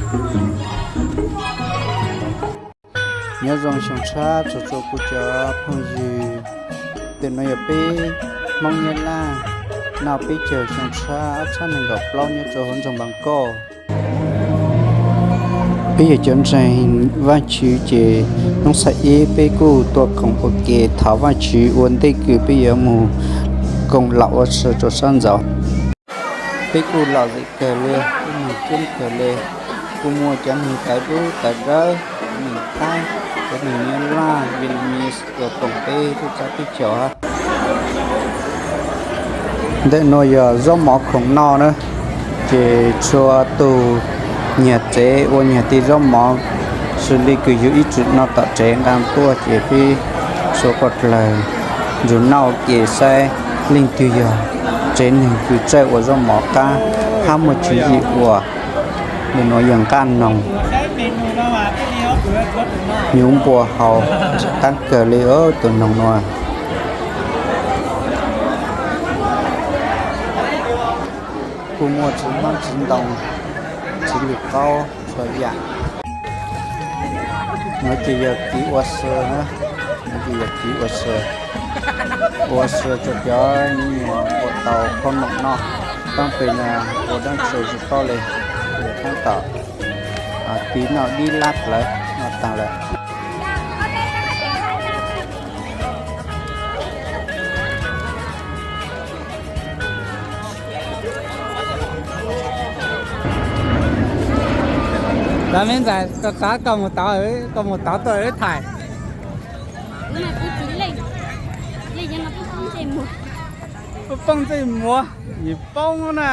Nyob zoo xyoo tshab txog rau kuv cov phooj ywg. Ntawm no yog peb Hmoob Nyab Laj noj peb caug xyoo tshab ob txhiab nees nkaum plaub nyob rau hauv nroog Npas Kauj. Peb yog cov ntseeg Vajtswv ces hnub thib ib peb kuj tuaj koom ua ke thov Vajtswv ua ntej kws peb yuav mus koom laum ua si rau sab ntxauv. Peb kuj lom zem kawg li, kuj mag coob kawg li, kuj muaj cov neeg tawv dub tawv dawb, cov neeg Thaib, cov neeg Nyab Laj, Vietnamese tuaj koom peb tub txab teb chaws. Ntawm no yog zaub mov khoom noj na, ces txhua tus nyuag tsev ua nyuag tej zaub mov, xws li kws yug ib txwm no tom tsev nqa tuaj ces peb xuas pov dlawg nrug noj ua ke saib leej twg yog tsev neeg kws txawj ua zaub mov qab hab muaj tswv yim ua. Ntawm no yog nqaj noog, hnyuv npua hau, ntxim qab kawg li tus noog no. Kuj muaj txiv hmab txiv ntoo, txiv lws qaub txhua yam. No ces yog kev ua si na, no ces yog kev ua si, ua si rau cov me nyuam ua tau khaub noom noj. Taab pem no ua dlaab tsi tsis paub li, tab tom tiv noj dib lab plawv noj taag lawm. Lawv me ntxhais, koj txav koj mus tod, koj mus tod tuaj wb thaim. Peb poob ntsej muag, yim poob na.